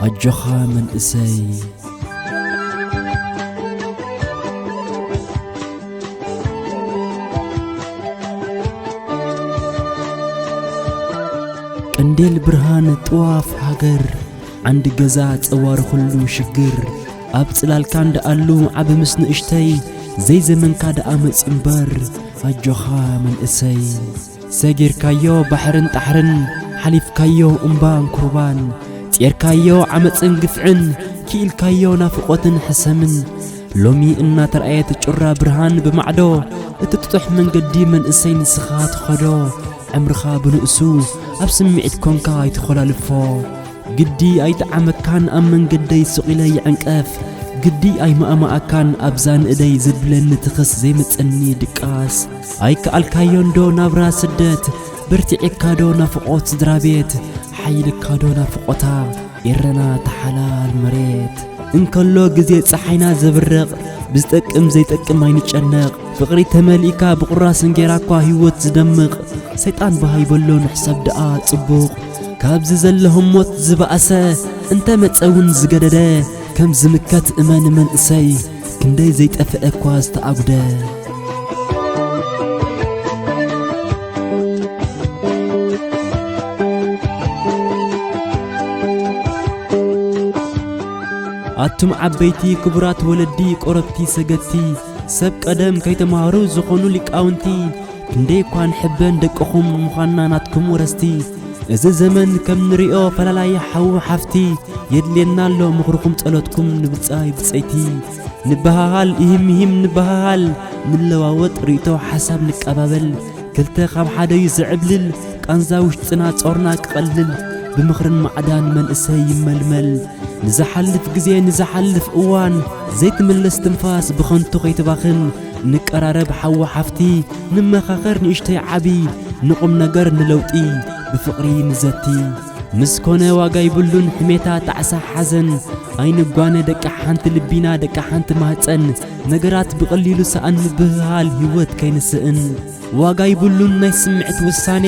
ኣጆኻ መንእሰይ። ቀንዴል ብርሃን ጥዋፍ ሃገር፣ ዓንዲ ገዛ ጸዋሪ ኩሉ ሽግር፣ ኣብ ጽላልካ እንዳኣሉ ዓቢ ምስ ንእሽተይ፣ ዘይዘመንካ ደኣ መጺኡ እምበር፣ ኣጆኻ መንእሰይ። ሰጊርካዮ ባሕርን ጣሕርን፣ ሓሊፍካዮ እምባን ኩርባን፣ ጼርካዮ ዓመጽን ግፍዕን፣ ክኢልካዮ ናፍቖትን ሕሰምን፣ ሎሚ እናተራእየት ጩራ ብርሃን ብማዕዶ፣ እቲ ጥጡሕ መንገዲ መንእሰይ ንስኻ ትኸዶ፣ ዕምርኻ ብንእሱ ኣብ ስምዒት ኮንካ ኣይትኾላልፎ። ግዲ ኣይጠዓመካን ኣብ መንገደይ ስቕ ኢለ ይዕንቀፍ፣ ግዲ ኣይማእማኣካን ኣብዛ ንእደይ ዘብለኒ ትኽስ ዘይመጸኒ ድቃስ። ኣይከኣልካዮንዶ ናብራ ስደት፣ በርቲዒካዶ ናፍቖት ስድራ ቤት፣ ሓይልካዶ ናፍቖታ ኤረና ተሓላል መሬት። እንከሎ ግዜ ጸሓይና ዘብርቕ፣ ብዝጠቅም ዘይጠቅም ኣይንጨነቕ። ፍቕሪ ተመሊእካ ብቑራስ እንጌራ እኳ ህይወት ዝደምቕ። ሰይጣን ብሃይ በሎ ንሕሰብ ደኣ ጽቡቕ። ካብዚ ዘሎ ህሞት ዝበኣሰ እንተ መጸ እውን ዝገደደ፣ ከም ዝምከት እመን መንእሰይ፣ ክንደይ ዘይጠፍአ እኳ ዝተኣጉደ። ኣቱም ዓበይቲ ክቡራት ወለዲ ቆረብቲ ሰገድቲ፣ ሰብ ቀደም ከይተማሃሩ ዝኾኑ ሊቃውንቲ፣ ክንደይ እኳ ንሕበን ደቅኹም ምዃንና ናትኩም ወረስቲ። እዚ ዘመን ከም ንሪኦ ፈላላይ ሓዉ ሓፍቲ፣ የድልየና ኣሎ ምኽርኹም ጸሎትኩም ንብጻይ ብጸይቲ። ንበሃሃል እሂም እሂም ንበሃሃል፣ ንለዋወጥ ርእይቶ ሓሳብ ንቀባበል። ክልተ ካብ ሓደ እዩ ዝዕብልል፣ ቃንዛ ውሽጥና ጾርና ክቐልል፣ ብምኽርን ማዕዳን መንእሰይ ይመልመል። ንዝሓልፍ ግዜ ንዝሓልፍ እዋን፣ ዘይትምለስ ትንፋስ ብኸንቱ ከይትባኽን፣ ንቀራረብ ሓዊ ሓፍቲ፣ ንመኻኸር ንእሽተይ ዓቢ፣ ንቑም ነገር ንለውጢ ብፍቕሪ ንዘቲ። ምስ ኮነ ዋጋ ይብሉን ሕሜታ ጣዕሳ ሓዘን፣ ኣይንጓነ ደቂ ሓንቲ ልቢና ደቂ ሓንቲ ማህጸን፣ ነገራት ብቐሊሉ ሰኣን ምብህሃል ህይወት ከይንስእን። ዋጋ ይብሉን ናይ ስምዒት ውሳኔ፣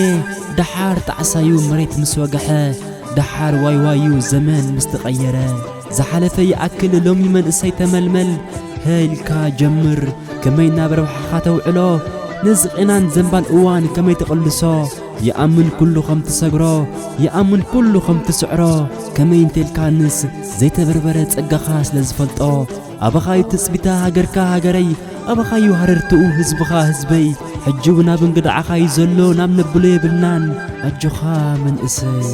ደሓር ጣዕሳዩ መሬት ምስ ወግሐ፣ ደሓር ዋይዋዩ ዘመን ምስ ተቐየረ። ዝሓለፈ ይኣክል ሎሚ መንእሰይ ተመልመል፣ ሀ ኢልካ ጀምር፣ ከመይ ናብ ረብሓኻ ተውዕሎ፣ ነዚ ቄናን ዘንባል እዋን ከመይ ተቕልሶ፣ ይኣምን ኩሉ ከም ትሰግሮ፣ ይኣምን ኩሉ ከም ትስዕሮ፣ ከመይ እንተልካንስ ዘይተበርበረ ጸጋኻ ስለ ዝፈልጦ፣ ኣባኻዩ ትጽቢታ ሃገርካ ሃገረይ፣ ኣባኻዩ ሃረርትኡ ህዝብኻ ህዝበይ። ሕጂ እውን ኣብ እንግድዓኻዩ ዘሎ ናብ ነብሎ የብልናን። ኣጆኻ መንእሰይ።